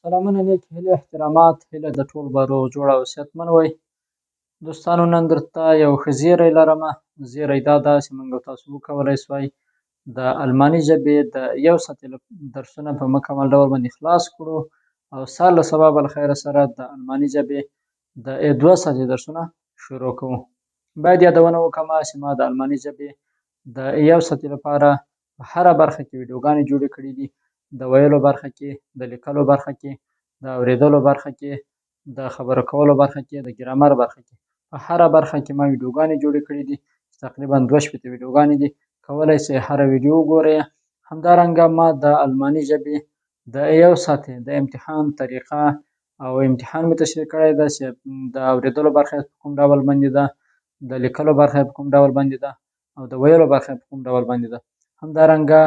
سلامونه، نیک هیلې، احترامات، هیله د ټول به روغ جوړ او صحتمند وئ. دوستانو، نن درته یو ښه زیری لرم. زیری دا ده چې موږ تاسو وکولای سوای د الماني ژبې د یو ساعت درسونه په مکمل ډول باندې خلاص کړو او سهار له سبا بل خیره سره د الماني ژبې د 2 ساعتي درسونه شروع کوو. باید یادونه وکړم چې ما د الماني ژبې د یو ساعتي لپاره په هره برخه کې ویډیوګانې جوړې کړې دي. د ویلو برخه کې، د لیکلو برخه کې، د اورېدلو برخه کې، د خبرو کولو برخه کې، د ګرامر برخه کې، په هره برخه کې ما ویډیوګانې جوړې کړې دي. تقریبا 62 ویډیوګانې دي، کولی شئ هره ویډیو وګورئ. همدارنګه ما د الماني ژبې د یو ساعت د امتحان طریقه او امتحان مې تشریح کړی ده چې د اورېدلو برخه په کوم ډول باندې ده، د لیکلو برخه په کوم ډول باندې ده او د ویلو برخه په کوم ډول باندې ده. همدارنګه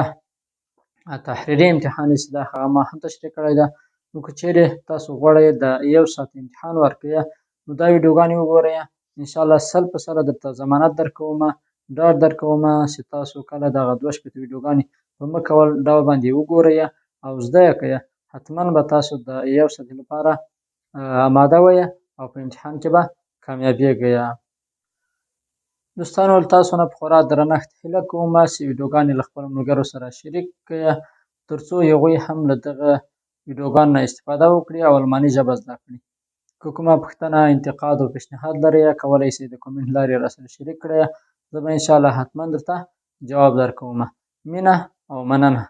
تحریري امتحان چې ده هغه ما هم تشریح کړی ده. نو که چیرې تاسو غواړئ د یو ساعت امتحان ورکړئ نو دا ویډیوګانې وګورئ. انشاءالله 100% درته ضمانت درکوم، ډاډ درکوم چې تاسو کله دغه 62 ویډیوګانې په مکمل ډول باندې وګورئ او زده یې کړئ، حتما به تاسو د یو ساعت لپاره آماده وئ او په امتحان کې به کامیابیږئ. دوستانو، له تاسو نه په خورا درنښت هیله کوم چې ویډیوګانې له خپلو ملګرو سره شریک کړئ ترڅو هغوی هم له دغه ویډیوګانو نه استفاده وکړي او الماني ژبه زده کړي. که کومه پوښتنه، انتقاد او پیشنهاد لرئ کولی شئ د کومنټ لارې راسره شریک کړئ. زه به انشاءالله حتما درته جواب درکوم. مینه او مننه.